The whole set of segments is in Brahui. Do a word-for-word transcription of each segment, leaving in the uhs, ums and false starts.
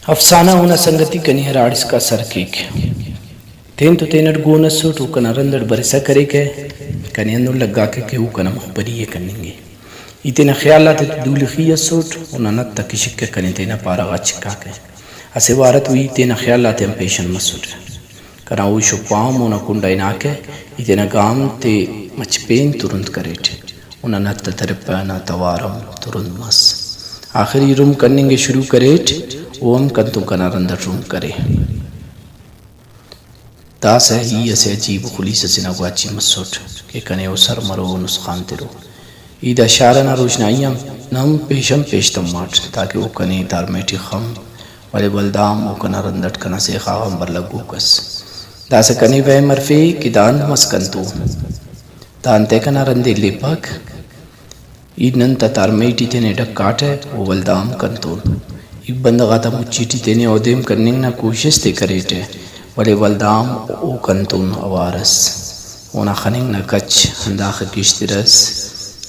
افسانہ اونا سنگتی کنے ہراڑسکا سر کیک۔ تین تو تینٹ گون اسٹ، او کنا رند اٹ برسا کریکہ، کنے ہندن لگاکہ کہ او کنا مخبری ءِ کننگ ءِ۔ ای تینا خیال آتے تو دولخی اسٹ، اونا نت آ کشکہ کنے تینا پارہ غا چکاکہ۔ اسہ وار تو ای تینا خیال آتے آن پیشن مسٹہ۔ کنا ہوش و پام اونا کنڈا ہناکہ، ای تینا گام تے مچ پین ترند کریٹ۔ اونا نت آ ترپہ، اونا توار ہم ترند مس۔ آخر ای رم کننگ ءِ شروع کریٹ، او ہم کنتون کنا رند اٹ رم کرے۔ داسہ ای اسہ عجیب و خلیس اسے نا گواچی مسٹ کہ کنے او سر مرو و نسخان ترو۔ ای دا شار ئنا روشنائی آن ہم پیشن پیش تماٹ تاکہ او کنے تارمے ٹی خن، ولے ولدا ہم او کنا رند اٹ کنا سیخا غان بھر لگوک ئس۔ داسہ کنے وہم ہرفے کہ دا انت مس کنتون؟ دا انتئے کنا رند ءِ لیپک؟ ای نن تا تارمئی ٹی تینے ڈکاٹہ و ولدا ہم کنتون۔ ای بندغ آتا مچی ٹی تینے اودیم کننگ نا کوشست ءِ کریٹہ، ولے ولدا ہم او کنتون اوار ئس۔ اونا خننگ نا کچ ہنداخہ گیشتر ئس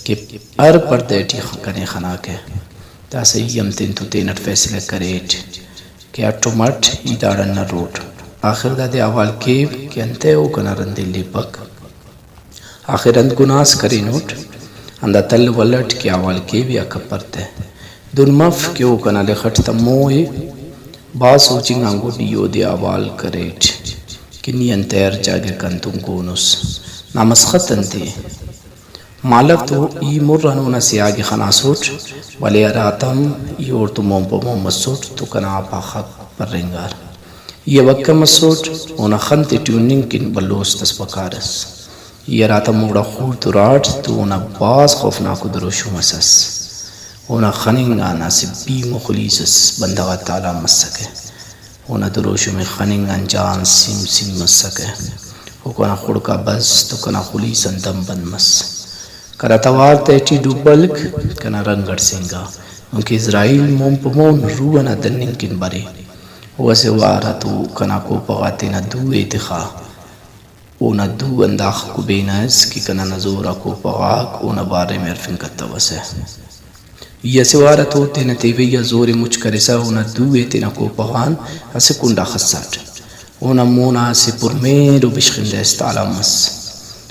کہ ہر پڑدہ ٹی کنے خناکہ۔ داسہ ای ہم تینتو تینٹ فیصلہ کریٹ کہ اٹ و مٹ ای داڑان نروٹ۔ آخر دادے حوال کیو کہ انتئے او کنا رند ءِ لیپک۔ آخر انت گناہ اس کرینٹ؟ ہندا تل ول اٹ کہ حوال کیو یا کپر تہ۔ دن مف کہ او کنا لخ اٹ تمو ءِ۔ بھاز سوچنگ آن گڈ ای اودے حوال کریٹ کہ نی انتئے ہر جاگہ کنتون گون اس؟ نا مسخت انت ءِ؟ مالو تو ای مر آن اونا سیاگ ءِ خناسٹ، ولے ہراتم ای اوڑتون مون پہ مون مسٹ تو کنا آپاخاک پرینگار۔ ای اوکہ مسٹ، اونا خن تیٹی ہننگ کن بھلو است اس پکار ئس۔ ای ہراتم اوڑا خوڑت ہراٹ تو اونا بھاز خوفناک و دروشم اس ئس۔ اونا خننگ آن اسہ بھیم و خلیس اس بندغ آ تالان مسکہ۔ اونا دروشم ءِ خننگ آن جان سم سم مسکہ۔ او کنا خڑک آ بس تو کنا خلیس آن دم بند مس۔ کنا توار تہٹی ڈبلک، کنا رنگ اٹ سینگا، دنکہ عزرائیل مون پہ مون روح ئنا دننگ کن برے۔ او اسہ وار آ تو کنا کوپہ غا تینا دو ءِ تخا۔ اونا دو ہنداخہ کبینہ ئس کہ کنا نزور آ کوپہ غاک اونا باریم ءِ ہرفنگ کتوسہ۔ ای اسہ وار آ تو تینا تیوئی آ زور ءِ مچ کرسا اونا دو ءِ تینا کوپہ غان اسہ کنڈا خساٹ۔ اونا مون آ اسہ پرمہر و بشخندہ اس تالان مس۔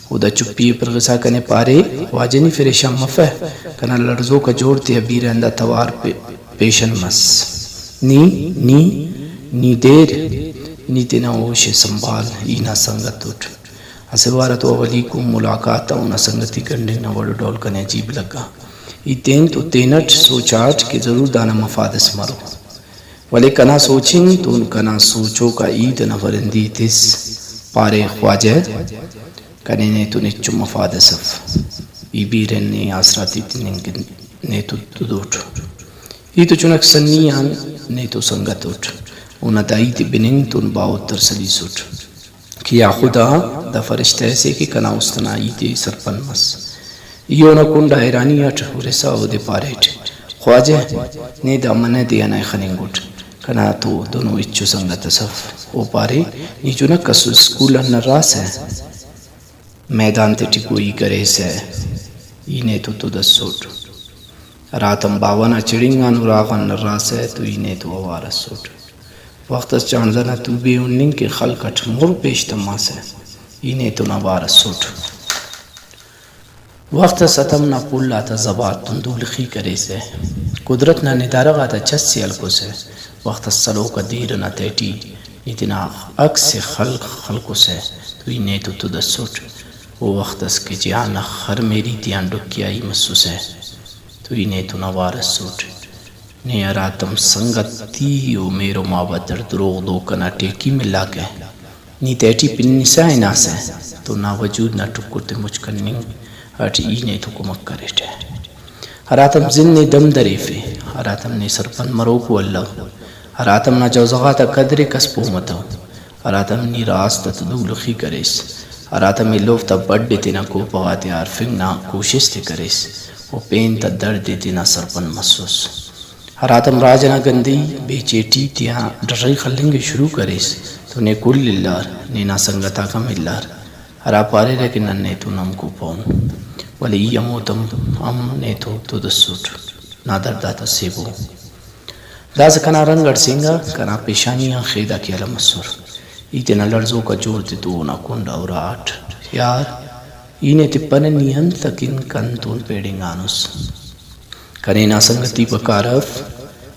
او دا چپی ءِ پرغسا کنے پارے، "خواجہ نی فریشان مفہ، کنا لڑزوک آ جوڑ تیا بیرہ، ہندا توار پے-، پیشن مس۔ نی، نی، نی دیر، نی تینا ہوش ءِ سنبھال، ای نا سنگت اٹ۔" اسہ وار آ تو اولیکو ملاقات آ اونا سنگتی گنڈنگ نا وڑ و ڈول کنے عجیب لگا۔ ای تین تو تینٹ سوچاٹ کہ ضرور دانا مفاد اس مرو۔ ولے کنا سوچنگ تون کنا سوچوک آ ہیت ئنا ورندی تس، پارے، "خواجہ، کنے نے تون ہچو مفاد اس اف۔ ای بیرہ نے آسراتی تننگ کن نے تو تدوٹ۔ ای تو چنک سنی آن نے تو سنگت اٹ۔ اونا دا ہیت ءِ بننگ تون باہوت تر سلیسٹ کہ یا خدا، دا فرشتہ اسے کہ کنا است ئنا ہیت ءِ سرپند مس۔" ای اونا کنڈ آ حیرانی اٹ ہرسا اودے پاریٹ، "خواجہ، نے دا منہ دے ئنا ءِ خننگ اٹ، کنا تو دنو ہچو سنگت اس اف۔" او پارے، "نی چنک اسس، اسکول آن نراسہ، میدان تیٹی گوئی کریسہ، ای نے تو تد اسٹ۔ ہراتم باوہ نا چڑینگ آن اراغان نراسہ تو ای نے تو اوار اسٹ۔ وخت اس چانزہ نا توبے ہننگ کہ خلق اٹ مر پیش تماسہ، ای نے تون اوار اسٹ۔ وخت اس اتم نا پھل آتا زبات تون دولخی کریسہ، قدرت نا ندارہ غاتا چس ءِ ہلکسہ، وخت اس سلوک آ دیر ئنا تہٹی نی تینا عکس ءِ خلق خلکسہ تو ای نے تو تد اسٹ۔ او وخت اس کہ جہان نا خر میری تیان ڈکھیائی مسسہ تو ای نے تون اوار اسٹ۔ نے ہراتم سنگتی و مہر و محبت اٹ دروغ دھوکہ نا ٹیکی ملاکہ، نی تہٹی پنسا ہناسہ تو نا وجود نا ٹکر تے مچ کننگ اٹ ای نے تو کمک کریٹہ۔ ہراتم زند نے دم دریفے، ہراتم نے سرپند مروک و الو، ہراتم نا جوزہ غاتا قدر ءِ کس پہہ متو، ہراتم نی راست اٹ دولخی کریس، ہراتم ایلوفتا بڈ ءِ تینا کوپہ غاتیا ہرفنگ نا کوشست ءِ کریس، و پین تا دڑد ءِ تینا سرپند مسس۔ ہراتم راج ئنا گندہی بے چیٹی تیا ڈرئی خلنگ ءِ شروع کریس تو نے کل الار، نے نا سنگت آک ہم الار، ہرا پاریرہ کہ نن نے تون ہمکوپہ ان، ولے ای ہمودم ہم نے تو تد اسٹ۔ نا دڑد آتا سیبو۔ داسہ کنا رنگ ہڑسینگا، کنا پیشانی آن خیدہ کہ الم مسر۔ ای تینا لڑزوکا جوڑ تتو اونا کنڈ آ اراٹ۔ یار، ای نے تپنہ نی انت اکن کن تون پیڑنگانس؟ کنے نا سنگتی بکار اف،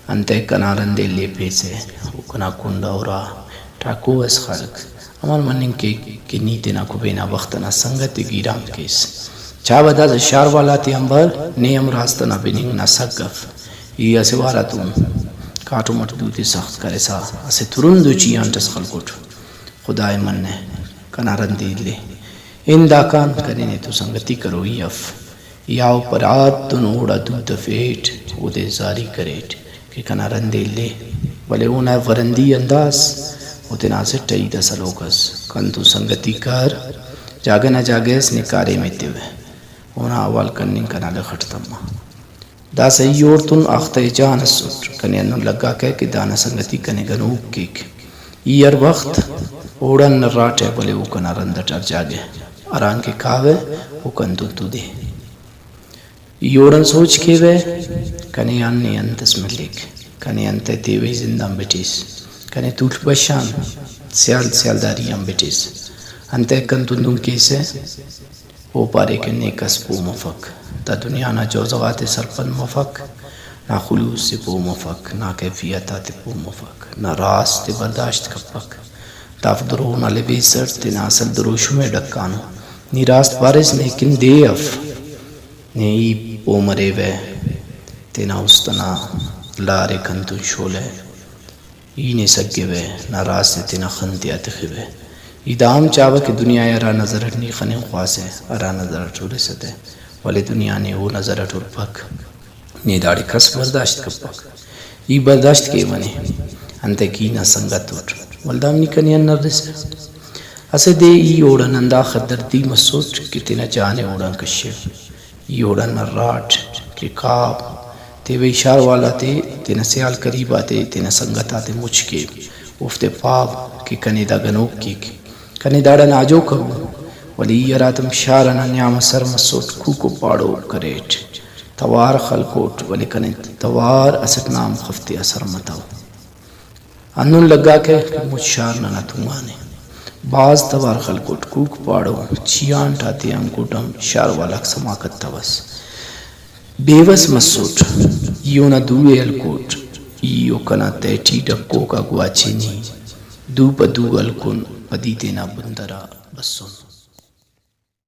انتئے کنا رند ءِ لیپیسہ، او کنا کنڈ آ ارا۔ ٹاکو اس خلک۔ امان مننگ کیک کہ نی تینا کبین آ بخت ئنا سنگت ءِ گیرام کیس۔ چاوہ داسہ شار والا تے آنبار نے ہم راست ئنا بننگ نا سگ اف۔ ای اسہ وار آتون کاٹم اٹ دو تے سخت کرسا اسہ ترندو چیانٹ اس خلکٹ۔ خدائے منہ، کنا رندی الے۔ ہن داکان کنے نے تو سنگتی کروئی اف۔ یا او پرات تون اوڑا دو تفیٹ، اودے زاری کریٹ کہ کنا رندے الے۔ ولے اونا ورندی ہنداس، او تینا اسٹ عید اس ہلوک اس۔ کن تو سنگتی کر، جاگہ نا جاگہ اس نے کاریم ایتیوہ۔ اونا حوال کننگ کنا لخ اٹ تما۔ داسہ ای اوڑتون آختہ جان اسٹ۔ کنے ہندن لگاکہ کہ دانا سنگتی کنے گنوک کیک۔ ای ہر وخت اوڑان نراٹہ، ولے او کنا رند اٹ ہر جاگہ ہرانگ کہ کاوہ، او کن تو تدے۔ ای اوڑان سوچ کیوہ، کنے آن نے انت اس ملیک؟ کنے انتئے تیوہ ای زند آن بٹیس؟ کنے تول بش آن سیال سیالداری آن بٹیس؟ انتئے کن تون دن کیسہ؟ او پارے کہ نے کس پہہ مفک، دا دنیا نا جوزہ غاتے سرپند مفک، نا خلوص ءِ پہہ مفک، نا کیفیت آتے پہہ مفک، نا راست ءِ برداشت کپک۔ دافک دروغ نا لبیس اٹ تینا اصل دروشم ءِ ڈکانو۔ نی راست پاریس، لیکن دے اف۔ نے ای پہہ مریوہ، تینا است ئنا لار ءِ کنتون شولہ۔ ای نے سگوہ، نا راست ءِ تینا خن تیا تخوہ۔ ای دا ہم چاوہ کہ دنیا ءِ ہرا نظر اٹ نی خننگ خواسہ، ہرا نظر اٹ ہرسہ تہ، ولے دنیا نے او نظر اٹ ہرپک۔ نے داڑے کس برداشت کپک۔ ای برداشت کیوہ نے، انتئے کہ ای نا سنگت اٹ، ولدا ہم نی کنے آن نرسہ۔ اسہ دے ای اوڑان ہنداخہ دردی مسٹ کہ تینا جان ءِ اوڑان کشو۔ ای اوڑان ہراٹ کہ کاو، تیوہ ای شار والا تے، تینا سیال قریب آتے، تینا سنگت آتے مچ کیو، اوفتے پاو کہ کنے دا گنوک کیک۔ کنے داڑان آجو کرو، ولے ای ہراتم شار ئنا نیام آ سر مسٹ، کوکو پاڑو کریٹ، توار خلکوٹ، ولے کنے توار اسٹ نا ہم خفتے آ سر متو۔ ہندن لگاکہ کہ مچ شار ننا تونگانے۔ بھاز توار خلکٹ، کوک پاڑو، چیانٹ آتے آن گڈ ہم شار والاک سما کتوس۔ بیوس مسٹ، ای اونا دو ءِ ہلکٹ، ای و کنا تہٹی ڈکوک آ گواچن ای۔ دو پہ دو ہلکن، پدی تینا بندر آ بسن۔